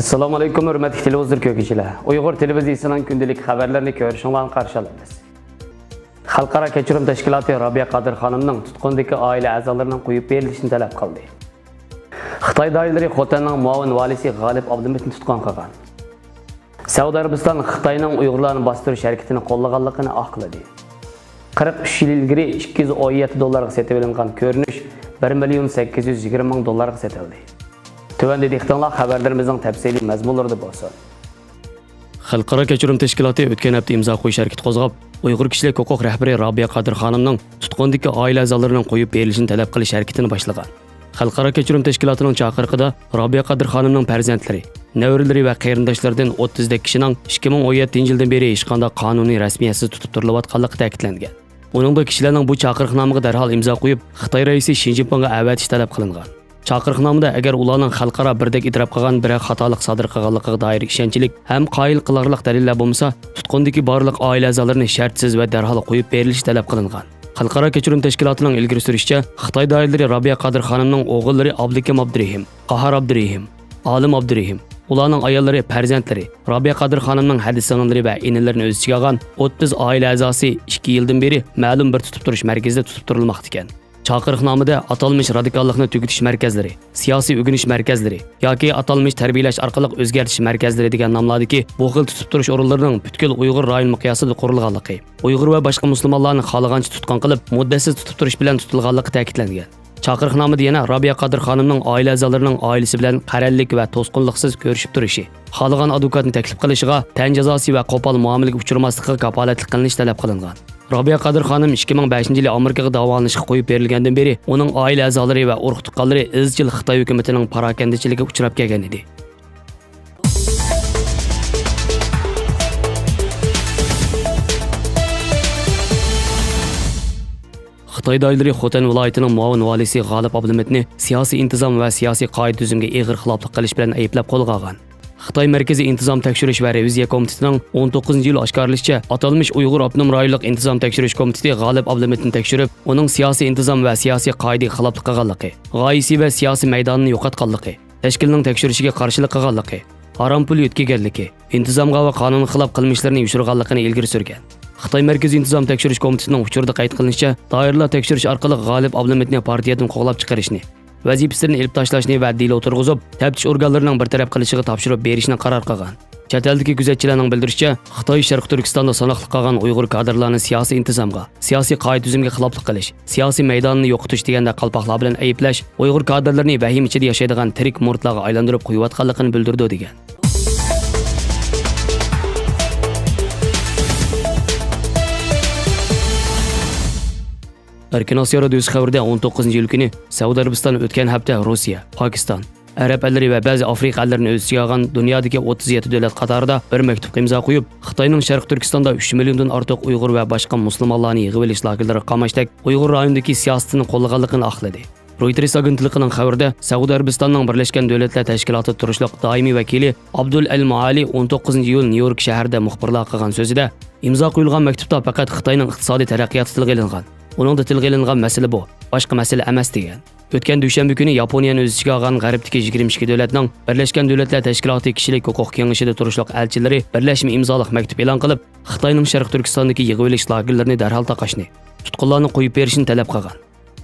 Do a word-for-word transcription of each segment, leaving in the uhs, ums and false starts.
ئەسسالامۇ ئەلەيكۇم، ھۆرمەتلىك تېلېۋىزور كۆرگۈچىلەر. ئۇيغۇر تېلېۋىزىيىسىنىڭ كۈندىلىك خەۋەرلىرىنى كۆرۈشۈڭلارنى قارشى ئالىمىز. خەلقئارا كەچۈرۈم تەشكىلاتى رابىيە قادىر خانىمنىڭ تۇتقۇندىكى ئائىلە ئەزالىرىنىڭ قويۇپ بېرىلىشىنى تەلەپ قىلدى. خىتاي دائىرىلىرى خوتەننىڭ مۇئاۋىن ۋالىسى غالىپ ئابلىمىتنى تۇتقۇن قىلغان. سەئۇدى ئەرەبىستان خىتاينىڭ ئۇيغۇرلارنى باستۇرۇش ھەرىكىتىنى قوللىغانلىقىنى ئاقلىدى. قىرىق ئۈچ يىل ئىلگىرى ئىككى يۈز ئون يەتتە دوللارغا سېتىۋېلىنغان كۆرۈنۈش بىر مىليون سەككىز يۈز يىگىرمە مىڭ دوللارغا سېتىلدى. تۆۋەندە دىققىتىڭلار خەۋەرلىرىمىزنىڭ تەپسىلىي مەزمۇنلىرىدا بولسۇن. خەلقئارا كەچۈرۈم تەشكىلاتى ئۆتكەن ھەپتە ئىمزا قويۇش ھەرىكىتى قوزغاپ، ئۇيغۇر كىشىلىك ھوقۇق رەھبىرى رابىيە قادىر خانىمنىڭ تۇتقۇندىكى ئائىلە ئەزالىرىنىڭ قويۇپ بېرىلىشىنى تەلەپ قىلىش ھەرىكىتىنى باشلىغان. خەلقئارا كەچۈرۈم تەشكىلاتىنىڭ چاقىرىقىدا رابىيە قادىر خانىمنىڭ پەرزەنتلىرى، نەۋرىلىرى ۋە قېرىنداشلىرىدىن ئوتتۇزدەك كىشىنىڭ ئىككى مىڭ ئون يەتتىنچى يىلدىن بېرى ھېچقانداق قانۇنىي رەسمىيەتسىز تۇتۇپ تۇرۇلۇۋاتقانلىقى تەكىتلەنگەن. ئۇنىڭدا كىشىلەرنىڭ بۇ چاقىرىقنامىغا دەرھال ئىمزا قويۇپ، خىتاي رەئىسى شى جىنپىڭغا ئەۋەتىش تەلەپ قىلىنغان. چاقىرىقنامىدا ئەگەر ئۇلارنىڭ خەلقئارا بىردەك ئېتىراپ قىلغان بىرەر خاتالىق سادىر قىلغانلىقىغا دائىر ئىشەنچلىك ھەم قايىل قىلارلىق دەلىللەر بولمىسا، تۇتقۇندىكى بارلىق ئائىلە ئەزالىرىنى شەرتسىز ۋە دەرھال قويۇپ بېرىلىشى تەلەپ قىلىنغان. خەلقئارا كەچۈرۈم تەشكىلاتىنىڭ ئىلگىرى سۈرۈشىچە، خىتاي دائىرىلىرى رابىيە قادىر خانىمنىڭ ئوغۇللىرى ئابلىكىم ئابدۇرېھىم، قاھار ئابدۇرېھىم، ئالىم ئابدۇرېھىم، ئۇلارنىڭ ئاياللىرى، پەرزەنتلىرى، رابىيە قادىر خانىمنىڭ ھەدە سىڭىللىرى ۋە ئىنىلىرىنى ئۆز ئىچىگە ئالغان ئوتتۇز ئائىلە ئەزاسى ئىككى يىلدىن بېرى مەلۇم بىر تۇتۇپ تۇرۇش مەركىزىدە تۇتۇپ تۇرۇلماقتا ئىكەن. چاقىرىقنامىدە ئاتالمىش رادىكاللىقنى تۈگىتىش مەركەزلىرى، سىياسىي ئۆگىنىش مەركەزلىرى ياكى ئاتالمىش تەربىيەلەش ئارقىلىق ئۆزگەرتىش مەركەزلىرى دېگەن ناملاردىكى بۇ خىل تۇتۇپ تۇرۇش ئورۇنلىرىنىڭ پۈتكۈل ئۇيغۇر رايون مىقياسىدا قۇرۇلغانلىقى، ئۇيغۇر ۋە باشقا مۇسۇلمانلارنى خالىغانچە تۇتقۇن قىلىپ، مۇددەتسىز تۇتۇپ تۇرۇش بىلەن تۇتۇلغانلىقى تەكىتلەنگەن. چاقىرىقنامىدە يەنە رابىيە قادىر خانىمنىڭ ئائىلە ئەزالىرىنىڭ ئائىلىسى بىلەن قەرەللىك ۋە توسقۇنلۇقسىز كۆرۈشۈپ تۇرۇشى، خالىغان ئادۋوكاتنى تەكلىپ قىلىشىغا، تەن جازاسى ۋە قوپال مۇئامىلىگە ئۇچرىماسلىقىغا كاپالەتلىك قىلىنىشى تەلەپ قىلىنغان. رابىيە قادىر خانىم ئىككى مىڭ بەشىنچى يىلى ئامېرىكىغا داۋالىنىشقا قويۇپ بېرىلگەندىن بېرى، ئۇنىڭ ئائىلە ئەزالىرى ۋە ئۇرۇق-تۇغقانلىرى ئىزچىل خىتاي ھۆكۈمىتىنىڭ پاراكەندىچىلىكىگە ئۇچراپ كەلگەن ئىدى. خىتاي دائىرىلىرى خوتەن ۋىلايىتىنىڭ مۇئاۋىن ۋالىسى غالىپ ئابلىمىتنى سىياسىي ئىنتىزام ۋە سىياسىي قائىدە-تۈزۈمگە ئېغىر خىلاپلىق قىلىش بىلەن ئەيىبلەپ قولغا ئالغان. خىتاي مەركىزىي ئىنتىزام تەكشۈرۈش ۋە رېۋىزىيە كومىتېتىنىڭ ئون توققۇزىنچى يىلى ئاشكارىلىشىچە، ئاتالمىش ئۇيغۇر ئاپتونوم رايونلۇق ئىنتىزام تەكشۈرۈش كومىتېتى غالىپ ئابلىمىتنى تەكشۈرۈپ، ئۇنىڭ سىياسىي ئىنتىزام ۋە سىياسىي قائىدىگە خىلاپلىق قىلغانلىقى، غايىسى ۋە سىياسىي مەيدانىنى يوقاتقانلىقى، تەشكىلنىڭ تەكشۈرۈشىگە قارشىلىق قىلغانلىقى، ھارام پۇل يۆتكىگەنلىكى، ئىنتىزامغا ۋە قانۇنغا خىلاپ قىلمىشلىرىنى يوشۇرغانلىقىنى ئىلگىرى سۈرگەن. خىتاي مەركىزىي ئىنتىزام تەكشۈرۈش كومىتېتىنىڭ ئۇچۇرىدا قەيت قىلىنىشىچە، دائىرىلەر تەكشۈرۈش ئارقىلىق غالىپ ئابلىمىتنى پارتىيەدىن قوغلاپ چىقىرىشنى، ۋەزىپىسىدىن ئېلىپ تاشلاشنى ۋە دېلو تۇرغۇزۇپ، تەپتىش ئورگانلىرىنىڭ بىر تەرەپ قىلىشىغا تاپشۇرۇپ بېرىشنى قارار قىلغان. چەت ئەلدىكى كۆزەتچىلەرنىڭ بىلدۈرۈشىچە، خىتاي شەرقىي تۈركىستاندا ساناقلىق قالغان ئۇيغۇر كادىرلارنى سىياسىي ئىنتىزامغا، سىياسىي قائىدە-تۈزۈمگە خىلاپلىق قىلىش، سىياسىي مەيدانىنى يوقىتىش دېگەندەك قالپاقلار بىلەن ئەيىبلەش، ئۇيغۇر كادىرلىرىنى ۋەھىمە ئىچىدە ياشايدىغان تىرىك مۇرىتلارغا ئايلاندۇرۇپ قويۇۋاتقانلىقىنى بىلدۈرىدۇ، دېگەن. ئەركىن ئاسىيا رادىيوسى خەۋىرىدە، ئون توققۇزىنچى ئىيۇل كۈنى سەئۇدى ئەرەبىستانى ئۆتكەن ھەپتە روسىيە، پاكىستان، ئەرەب ئەللىرى ۋە بەزى ئافرىقا ئەللىرىنى ئۆز ئىچىگە ئالغان دۇنيادىكى ئوتتۇز يەتتە دۆلەت قاتارىدا بىر مەكتۇپقا ئىمزا قويۇپ، خىتاينىڭ شەرقىي تۈركىستاندا ئۈچ مىليوندىن ئارتۇق ئۇيغۇر ۋە باشقا مۇسۇلمانلارنى يىغىۋېلىش لاگېرلىرىغا قاماشتەك ئۇيغۇر رايونىدىكى سىياسىتىنى قوللىغانلىقىنى ئاقلىدى. رويتېرس ئاگېنتلىقىنىڭ خەۋىرىدە، سەئۇدى ئەرەبىستاننىڭ بىرلەشكەن دۆلەتلەر تەشكىلاتىدا تۇرۇشلۇق دائىمىي ۋەكىلى ئابدۇل ئەل مائالى ئون توققۇزىنچى ئىيۇل نيۇ يورك شەھىرىدە مۇخبىرلارغا قىلغان سۆزىدە، ئىمزا قويۇلغان مەكتۇپتا پەقەت خىتاينىڭ ئىقتىسادىي تەرەققىياتى تىلغا ئېلىنغان. ئۇنىڭدا تىلغا ئېلىنغان مەسىلە بۇ، باشقا مەسىلە ئەمەس، دېگەن. ئۆتكەن دۈشەنبە كۈنى ياپونىيەنى ئۆز ئىچىگە ئالغان غەربتىكى يىگىرمە ئىككى دۆلەتنىڭ بىرلەشكەن دۆلەتلەر تەشكىلاتى كىشىلىك ھوقۇق كېڭىشىدە تۇرۇشلۇق ئەلچىلىرى بىرلەشمە ئىمزالىق مەكتۇپ ئېلان قىلىپ، خىتاينىڭ شەرقىي تۈركىستاندىكى يىغىۋېلىش لاگېرلىرىنى دەرھال تاقاشنى، تۇتقۇنلارنى قويۇپ بېرىشنى تەلەپ قىلغان.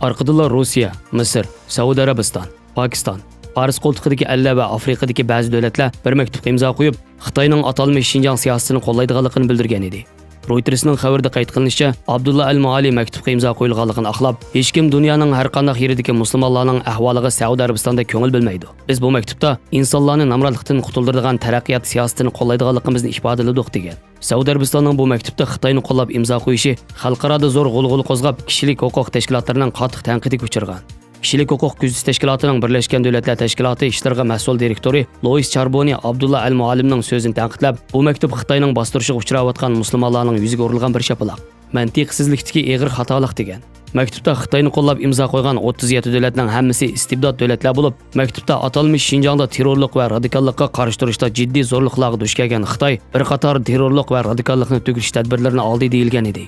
ئارقىدىنلا روسىيە، مىسىر، سەئۇدى ئەرەبىستان، پاكىستان، پارس قولتۇقىدىكى ئەللەر ۋە ئافرىقىدىكى بەزى دۆلەتلەر بىر مەكتۇپقا ئىمزا قويۇپ، خىتاينىڭ ئاتالمىش شىنجاڭ سىياسىتىنى قوللايدىغانلىقىنى بىلدۈرگەن ئىدى. رويتېرسنىڭ خەۋىرىدە قايت قىلىنىشىچە، ئابدۇللا ئەل مائالى مەكتۇپقا ئىمزا قويۇلغانلىقىنى ئاقلاپ، ھېچكىم دۇنيانىڭ ھەر قانداق يېرىدىكى مۇسۇلمانلارنىڭ ئەھۋالىغا سەئۇدى ئەرەبىستاندەك كۆڭۈل بۆلمەيدۇ. بىز بۇ مەكتۇپتا ئىنسانلارنى نامراتلىقتىن قۇتۇلدۇرىدىغان تەرەققىيات سىياسىتىنى قوللايدىغانلىقىمىزنى ئىپادىلىدۇق، دېگەن. سەئۇدى ئەرەبىستاننىڭ بۇ مەكتۇپتا خىتاينى قوللاپ ئىمزا قويۇشى خەلقئارادا زور غۇلغۇلا قوزغاپ، كىشىلىك ھوقۇق تەشكىلاتلىرىنىڭ قاتتىق تەنقىدىگە ئۇچرىغان. كىشىلىك ھوقۇق كۆزىتىش تەشكىلاتىنىڭ بىرلەشكەن دۆلەتلەر تەشكىلاتى ئىشلىرىغا مەسئۇل دىرېكتورى لويىس چاربونى ئابدۇللا ئەل مۇئالىمنىڭ سۆزىنى تەنقىدلەپ، بۇ مەكتۇپ خىتاينىڭ باستۇرۇشىغا ئۇچراۋاتقان مۇسۇلمانلارنىڭ يۈزىگە ئۇرۇلغان بىر شاپىلاق، مەنتىقسىزلىكتىكى ئېغىر خاتالىق، دېگەن. مەكتۇپتا خىتاينى قوللاپ ئىمزا قويغان ئوتتۇز يەتتە دۆلەتنىڭ ھەممىسى ئىستىبدات دۆلەتلەر بولۇپ، مەكتۇپتا ئاتالمىش شىنجاڭدا تېررورلۇق ۋە رادىكاللىققا قارشى تۇرۇشتا جىددىي زورلۇقلارغا دۇچ كەلگەن خىتاي بىر قاتار تېررورلۇق ۋە رادىكاللىقنى تۈگىتىش تەدبىرلىرىنى ئالدى، دېيىلگەن ئىدى.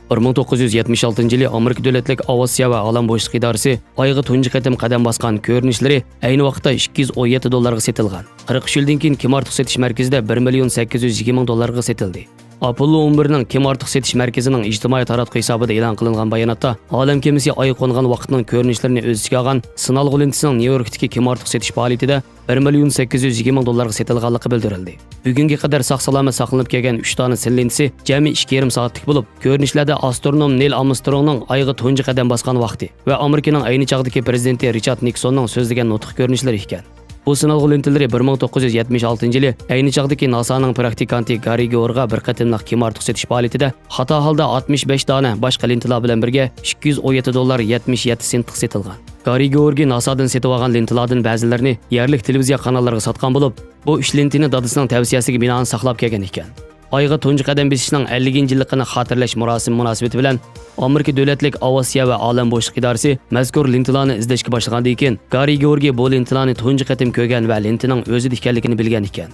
بىر مىڭ توققۇز يۈز يەتمىش ئالتىنچى يىلى ئامېرىكا دۆلەتلىك ئاۋىئاتسىيە ۋە ئالەم بوشلۇقى ئىدارىسى ئايغا تۇنجى قېتىم قەدەم باسقان كۆرۈنۈشلىرى ئەينى ۋاقىتتا ئىككى يۈز ئون يەتتە دوللارغا سېتىلغان. قىرىق ئۈچ يىلدىن كېيىن كىم ئارتۇق سېتىش مەركىزىدە بىر مىليون سەككىز يۈز يىگىرمە مىڭ دوللارغا سېتىلدى. ئاپوللو ئون بىرنىڭ كىم ئارتۇق سېتىش مەركىزىنىڭ ئىجتىمائىي تاراتقۇ ھېسابىدا ئېلان قىلىنغان باياناتتا، ئالەم كېمىسى ئايغا قونغان ۋاقىتنىڭ كۆرۈنۈشلىرىنى ئۆز ئىچىگە ئالغان سىنالغۇ لېنتىسىنىڭ نيۇ يوركتىكى كىم ئارتۇق سېتىش پائالىيىتىدە بىر مىليون سەككىز يۈز يىگىرمە مىڭ دوللارغا سېتىلغانلىقى بىلدۈرۈلدى. بۈگۈنگە قەدەر ساق-سالامەت ساقلىنىپ كەلگەن ئۈچ دانە سىن لېنتىسى جەمئىي ئىككى يېرىم سائەتلىك بولۇپ، كۆرۈنۈشلەردە ئاسترونوم نېيل ئامسترونگنىڭ ئايغا تۇنجى قەدەم باسقان ۋاقتى ۋە ئامېرىكىنىڭ ئەينى چاغدىكى پىرېزىدېنتى رىچارد نىكسوننىڭ سۆزلىگەن نۇتۇق كۆرۈنۈشلىرى ئىكەن. بۇ سىنالغۇ لېنتىلىرى بىر مىڭ توققۇز يۈز يەتمىش ئالتىنچى يىلى ئەينى چاغدىكى ناسانىڭ پراكتىكانتى گاررى گېئورغا بىر قېتىملىق كىم ئارتۇق سېتىش پائالىيىتىدە خاتا ھالدا ئاتمىش بەش دانە باشقا لېنتىلار بىلەن بىرگە ئىككى يۈز ئون يەتتە دوللار يەتمىش يەتتە سېنتقا سېتىلغان. گاررى گېئورگى ناسادىن سېتىۋالغان لېنتىلاردىن بەزىلىرىنى يەرلىك تېلېۋىزىيە قاناللىرىغا ساتقان بولۇپ، بۇ ئۈچ لېنتىنى دادىسىنىڭ تەۋسىيەسىگە بىنائەن ساقلاپ كەلگەن ئىكەن. ئايغا تۇنجى قەدەم بېسىشنىڭ ئەللىكىنچى يىللىقىنى خاتىرىلەش مۇراسىمى مۇناسىۋىتى بىلەن ئامېرىكا دۆلەتلىك ئاۋىئاتسىيە ۋە ئالەم بوشلۇقى ئىدارىسى مەزكۇر لېنتىلارنى ئىزدەشكە باشلىغاندىن كېيىن، گاررى گېئورگى بۇ لېنتىلارنى تۇنجى قېتىم كۆرگەن ۋە لېنتىنىڭ ئۆزىدە ئىكەنلىكىنى بىلگەن ئىكەن.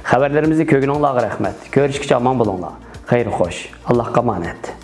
خەۋەرلىرىمىزنى كۆرگىنىڭلارغا رەھمەت. كۆرۈشكىچە ئامان بولۇڭلار. خەير خوش. ئاللاھقا ئامانەت.